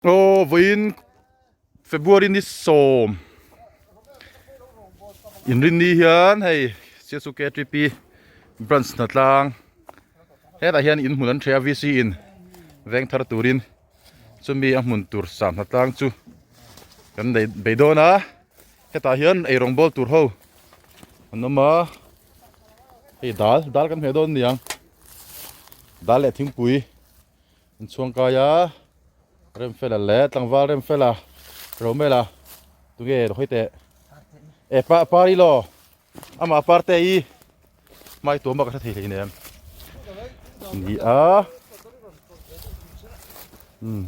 Aw vawiin February ni sawm inrinni hian hei Siachu KTP branch hnatlang hetah hian in hmun an ṭheh a VC in veng thar turin chumi a hmun tur sam hnatlang chu kan nei bei dawn a hetah hian eirawng bawl tur ho an awm a hei dal dal kan hmeh dawn a ni ang dal leh thingpui. An chhuangkai a, Remfela leh tlangval Remfela Romela tunge hawi teh e pa pari law amah parte i hmai tuam bak a hre thei hlei nem ni a um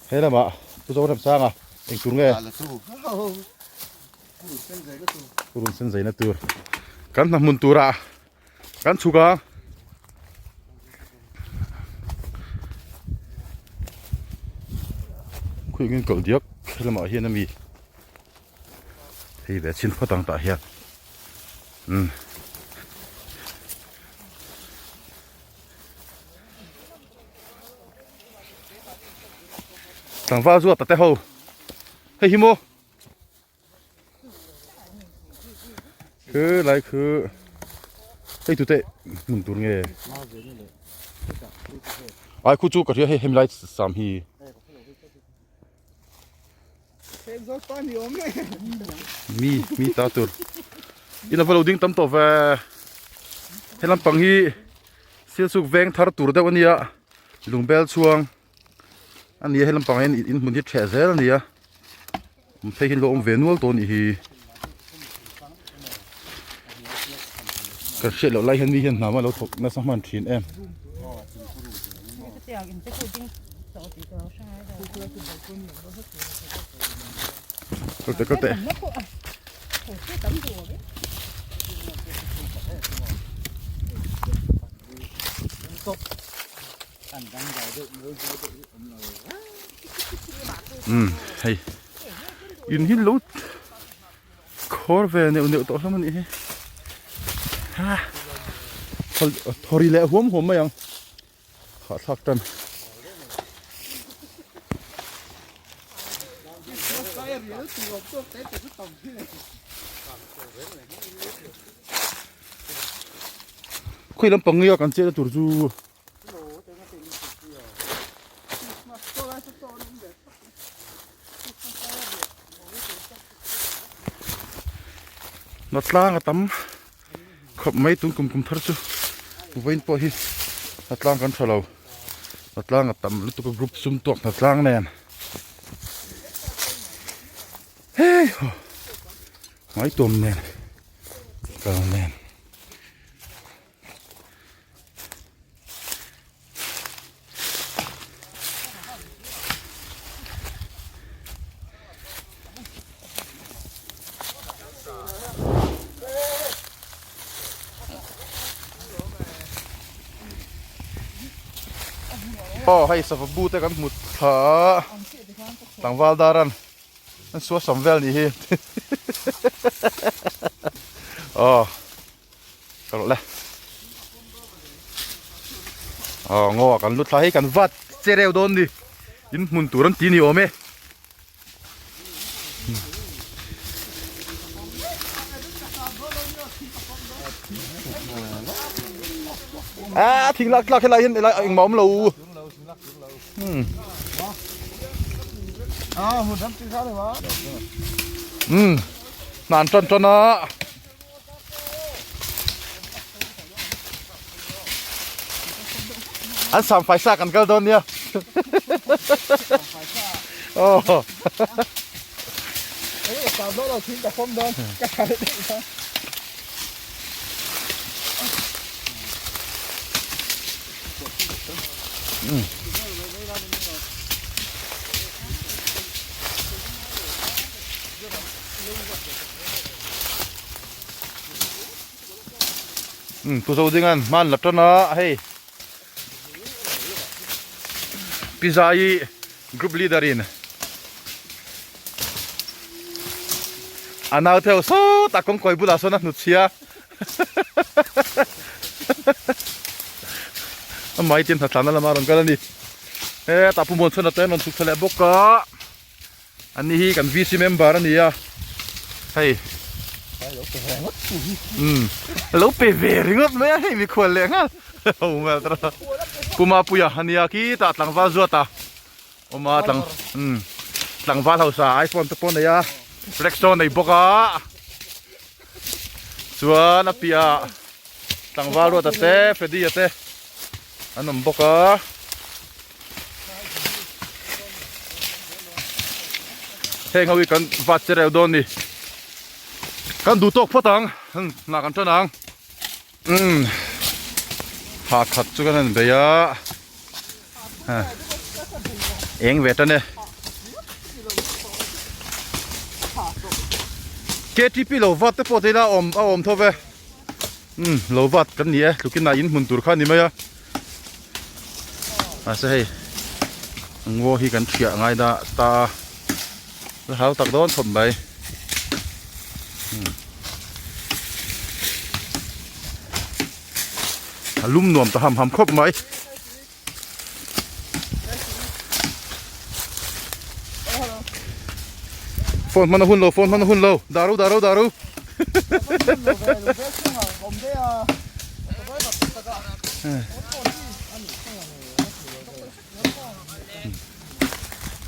he lamah pu Zoremsanga eng tur nge purun sen zaina tur kan hna hmun turah Kan chhuk a. Khui engin kal diak helamah hian a mi thei ve chin phawt ang tah hian umm. Tlangval zuata te ho hei hi maw. Khu lai khu hei tute hmun tur nge ai khu chu ka hria hei hemi lai sam hi mi mi ta tur in ava lo ding tam tawh ve helam pang hi sialsuk veng thar tur deuh ania lungbel chhuang a ni a helam pangah hian in hmun hi ṭheh zel a ni a awm phei hi an lo awm ve nual tawh a nih hi kan hriat loh lai hian mi hian hnam a lo thawk nasa hman thin em. Kal teh kal teh. Umm hei in hi lo khawr ve neuh neuh tawh hlawm a nih hi ha thaw ri leh huam huam mai ang hahthlak tan. Khawi lampang nge a kan chet na tur chu. Na tlang a tam khawp mai tun kum kum thar chu vawiin pawh hi na tlang kan tha lo na tlang a tam lutuk a group sum tuak na tlang nen hei haw hmai tuam nen kal nen. Aw hei sava bu te kan hmu thla a tlangval dar an an suasam vel nih hi aw. Ka rawh le. Aw ngaw ah kan lut thla hei kan vat che reuh dawn ni. In hmun tur an ti ni awm e. A thing lak tlak helai hian helai engmah awm lo. Hmm. Hmm. Hna an tan tan a. An sam fai sa kan kal dawn nia. Oh. Pu zo ding an hman la tan a hei pizza hi group leader in a nau theu sawtah kawngkawi bulah sawn a hnut chhia a mai tin hnathlan na lamah a rawn kal a ni. Hetah Pu Muanchhuana te an rawn chhuk thla leh bawk a. Ani hi kan VC member a ni a. Hei. Umm lo pe ve ringawt mai a hei mikhual leh nghal. Ho nghal ta a. Pu Mapuia a nia khitah tlangval zuat a awm a tlang umm tlangval hausa iphone te pawh a nei a Rexona nei bawk a. Chuan a piahah tlangval ruata te Freddy-a te an awm bawk a. Heng ho hi kan vat che reuh dawn ni. Kan duh tawk phawt ang hna kan tan ang. Umm ha khat chu kan han bei a. Eng ve tan e. KTP lo vat te pawh ila awm a awm tho ve. Umm lo vat kan ni e tlukin ah in hmun tur kha a ni mai a. Mahse hei ngaw hi kan thiah ngai da ta a la hau tak dawn khawp mai. A lum nuam ta ham ham khawp mai. Phone hman a hun lo phone hman a hun lo daru daru daru.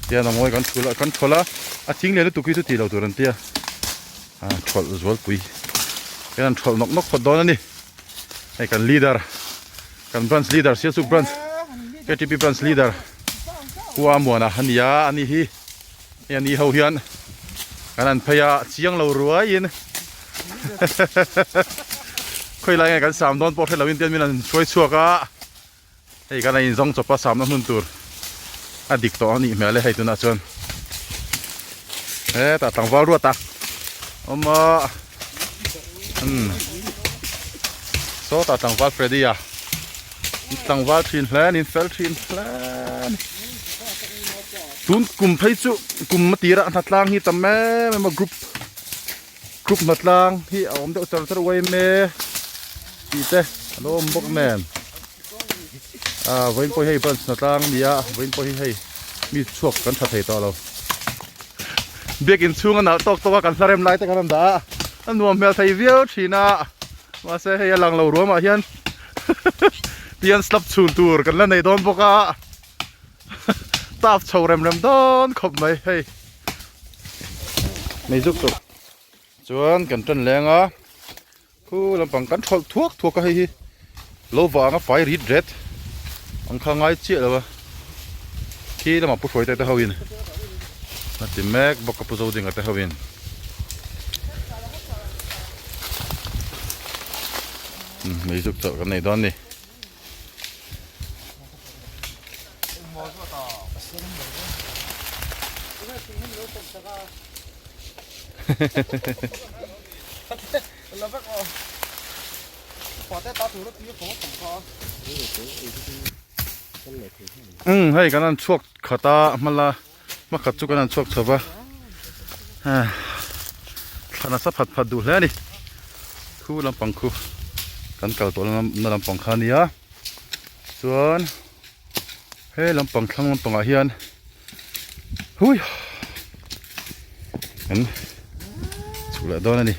Tian a ngawi kan thul a kan thawlh a a thing leh lutuk hi chu tih loh tur an tia a thawlh zualpui hian an thawlh nawk nawk phawt dawn a ni hei kan leader kan branch leader Sialsuk branch K T P branch leader Pu Amuana a ni a ani hi hei ani ho hian kan han phei a chiang lo ruaiin khawilai nge kan sam dawn pawh hre loin tian min han hruai chhuak a. Hei kan a inzawng chawp a samna hmun tur a dik tawh a nih hmel e hei tunah chuan hetah tlangval ruat a awm a umm sawtah tlangval Freddy a tlangval thin hle a ni fel thin hle a ni tun kum phei chu kum a tirah hnatlang hi tam em em a group group hnatlang hi a awm deuh char char uai em e tih te a lo awm bawk nen. Ah vawiin pawh hi hei branch hnatlang a ni a vawiin pawh hi hei mi chhuak kan tha thei tawh lo biakin chhung a nalh tawk tawk a kan hla rem lai te kan rawn dah a a nuam hmel thei viau thin a mahse hei a lang lo ruam ah hian tian slap chhun tur kan la nei dawn bawk a taf chho rem rem dawn khawp mai hei mei zuk tawh chuan kan tan leng a. Khu lampang kan thawlh thuak thuak a hei hi lo vang a fai rit ret ang kha ngai chiah lo a khi lamah pu hruai te te ho in a ti mek bawk a pu zodinga te ho in mei zuk chawlh kan nei dawn a ni. Umm hei kan han chhuak khat a hmala hmakhat chu kan han chhuak chho va thla nasa phat phat duh hle a ni khu lampang khu kan kal tawh na lampang kha a nia chuan he lampang thlang lampangah hian Hui kan chhuk leh dawn a ni.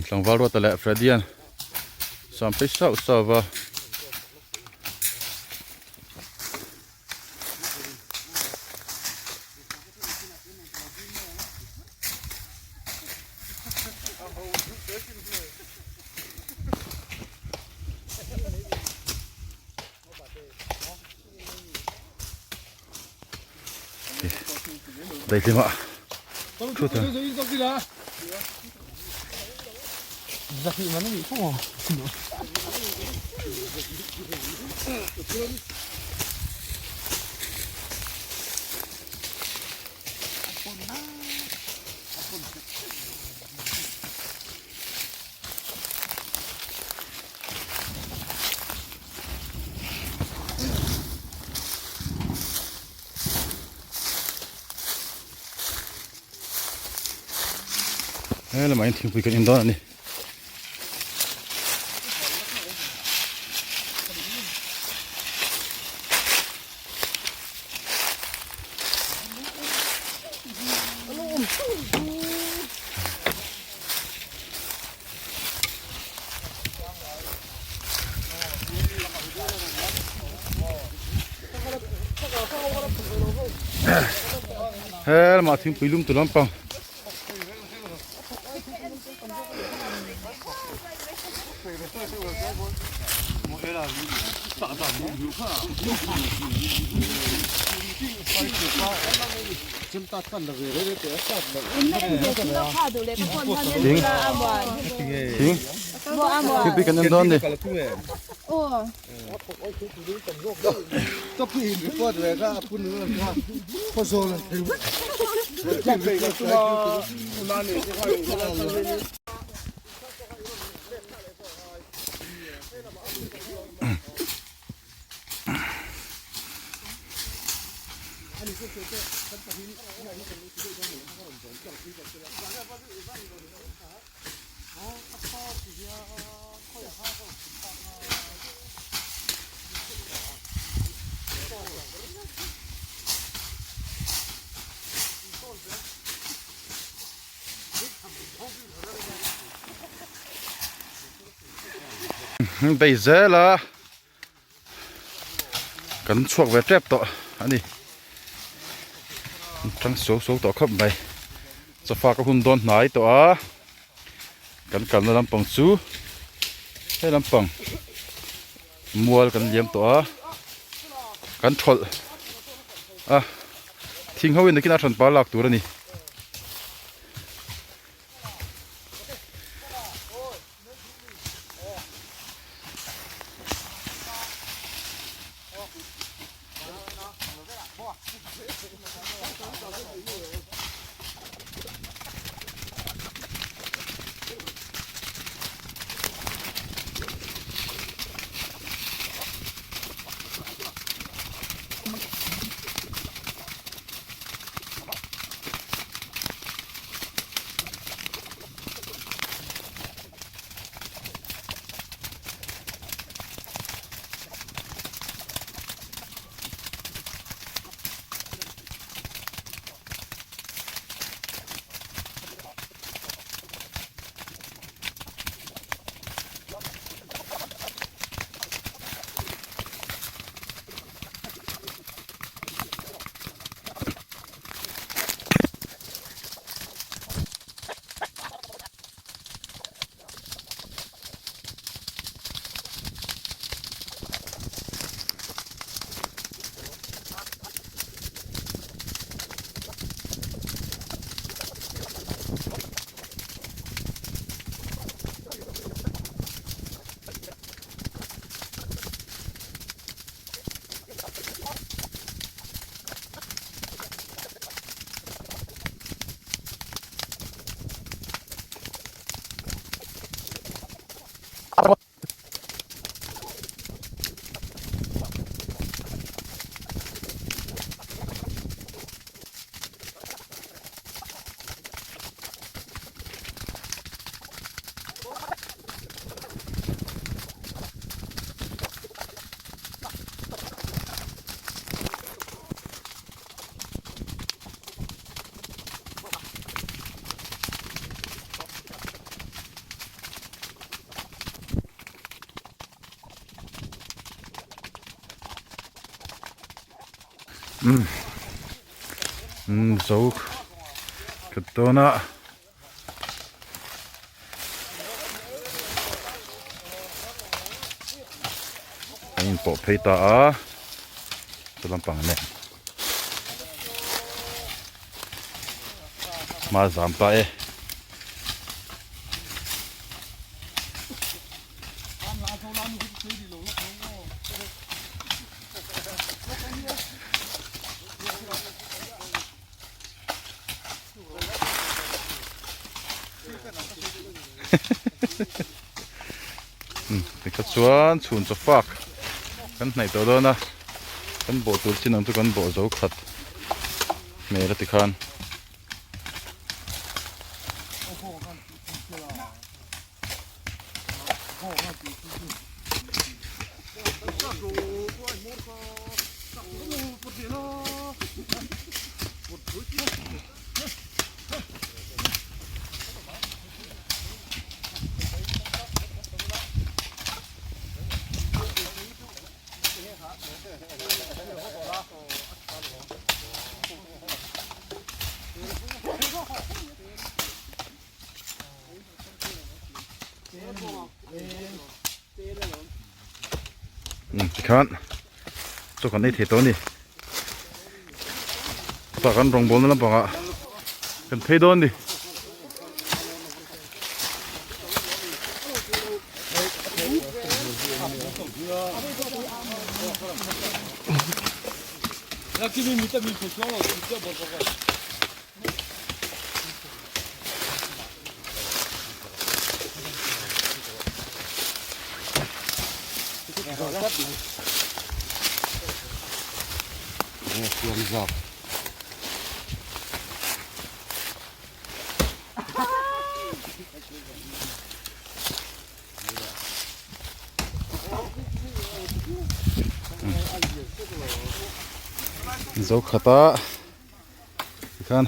Tlangval ruata leh Freddy an sam phei sauh sauh va. Daihlim ah thu ta. He lamah hian thingpui kan in dawn a ni. He lamah thingpui lum tu lampang Thing thingpui kan en dawn a ni. Bei zel a kan chhuak ve tep tawh a ni tang suau suau tawh khawp mai chawfak a hun dawn hnai tawh a kan kalna lampang chu he lampang mual kan liam tawh a kan thawlh a thing ho in nakin a hranpa lak tur a ni. Umm umm zo thut dawn a. Kan inpawh phei ta a chu lampang nen hma zam ta e. Tikha chuan chhun chaw fak kan hnaih tawh dawn a kan bawh tur chin ang chu kan bawh zo khat hmel a tikhan. Tikhan chaw kan ei thei tawh a ni chutah kan rawngbawlna lampangah kan phei dawn a ni. Zokhata Tikhan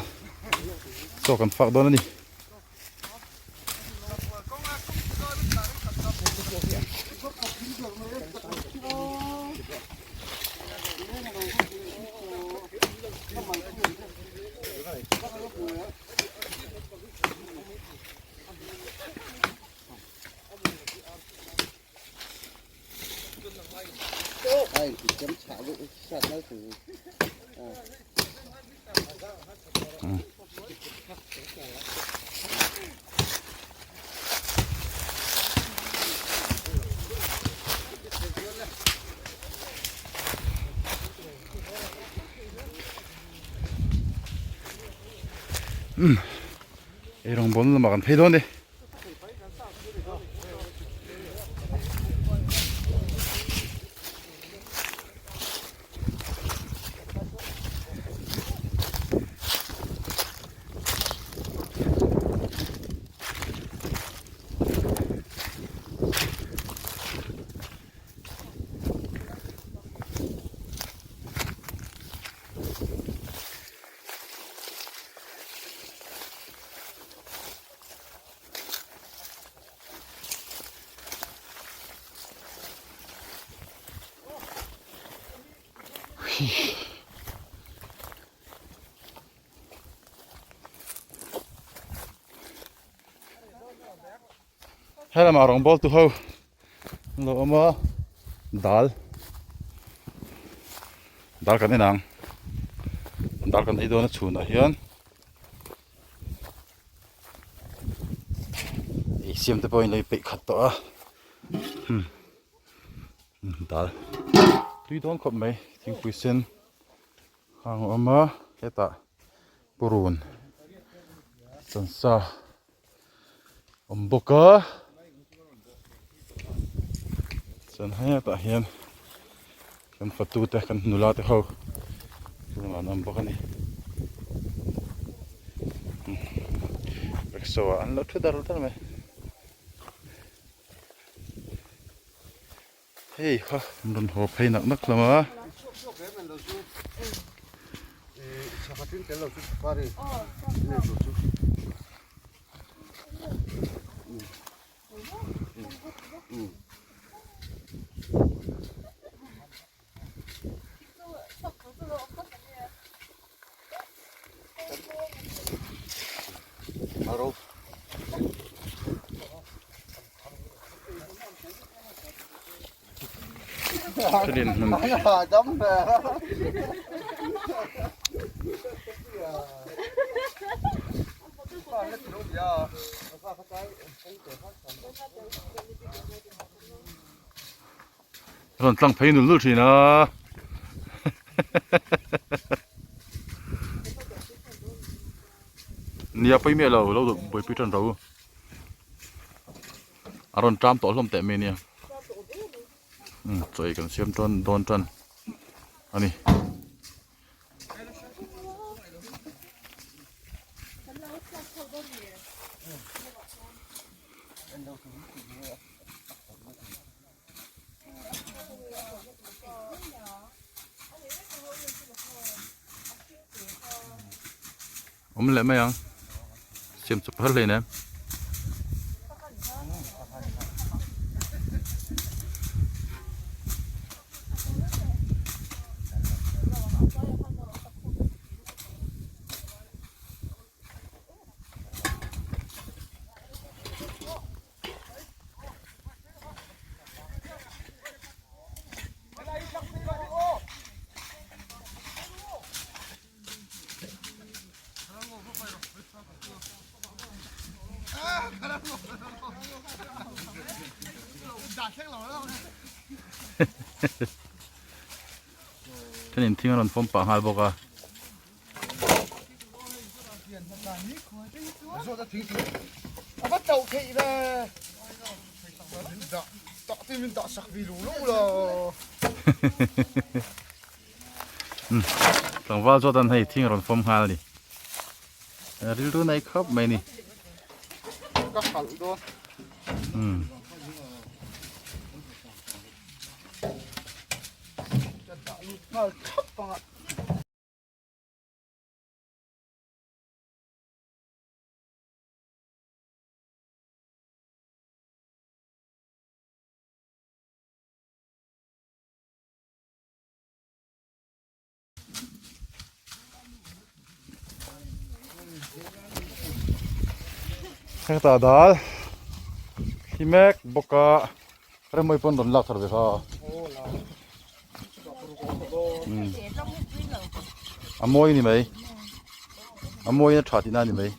chaw kan fak dawn a ni. Eirawng bawn lamah kan phei dawn e. Helamah rawngbâwl tu ho an lo awm a dal dal kan en ang dal kan ei dawn a chhunah hian. Ei siam te pawhin lo i peih khat tawh a hmm dal tui dawn khawp mai thingpui sen hang a awm a hetah purun chansa awm bawk a chuan hetah hian kan fatu te kan nula te ho an awm bawk a ni rickshaw ah an lo thu dar dar mai hei kha an rawn haw phei nak nak hlawm a. Rawn tlang phei nul nul thin a nia pawi miah lo lo buaipui tan ro. A rawn ṭam tawh hlawm teh mai ania. Umm chaw ei kan siam ṭan dawn ṭan a ni. Awm leh mai ang siam chawp har hle nem. Thenin thing a rawn fawm pah nghal bawk a. Tlangval zawt an hei thing a rawn fawm nghal a ni. Rilru nei khawp mai a ni. Ka khalh dawn. Umm. Ka dah lut nghal thap ang a. Hetah dal thli mek bawk a remawi pawn rawn lak thar ve kha a mawi a ni mai a mawi in a tha tihna a ni mai.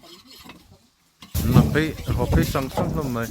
Na phei haw phei sang sang hlawm mai.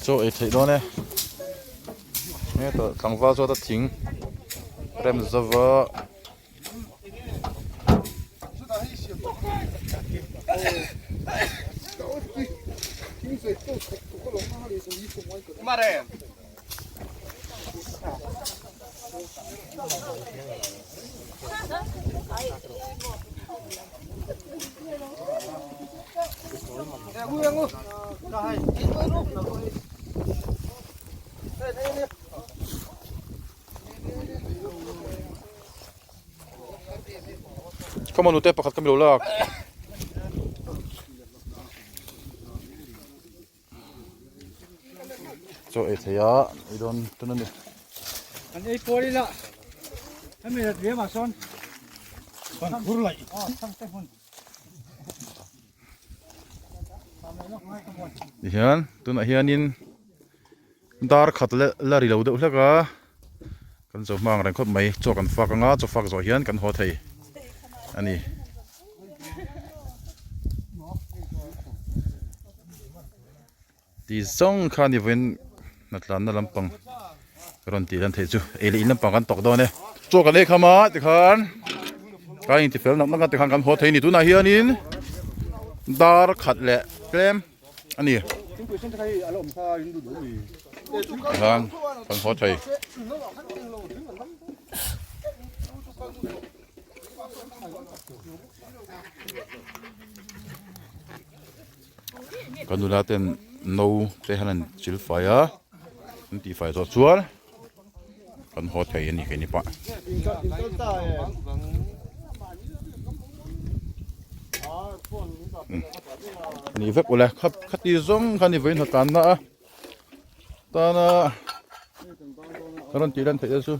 Chaw ei theih dawn e hetah tlangval zawt a thing rem zova. Come on nute pakhat ka mi lo lak. Chaw ei thei a ei dawn tun a ni. An ei kual ila hemi rat liam ah sawn ban khur laih chhang te hmun. Tihian tunah hianin dar khat la la ri lo deuh hlek a kan zo hma ang reng khawp mai chaw kan fak anga chaw fak zawh hian kan haw thei a ni. Ti zawng kha ni vawiin hnatlanna lampang rawn tih lan theih chu ei leh in lampang kan tawk dawn e. Chaw kan ei kham a tikhan kan intifel nak nak a tikhan kan haw thei a ni tunah hianin dar khat leh tlem a ni tikhan kan haw thei. Ka nula ten no te han an chil fai a an tih fai zawh chuan kan haw thei a ni keini pah. Ni vek ule kha khati zawng kha ni vawiin hnatlanna a tana rawn tih lan theih te chu.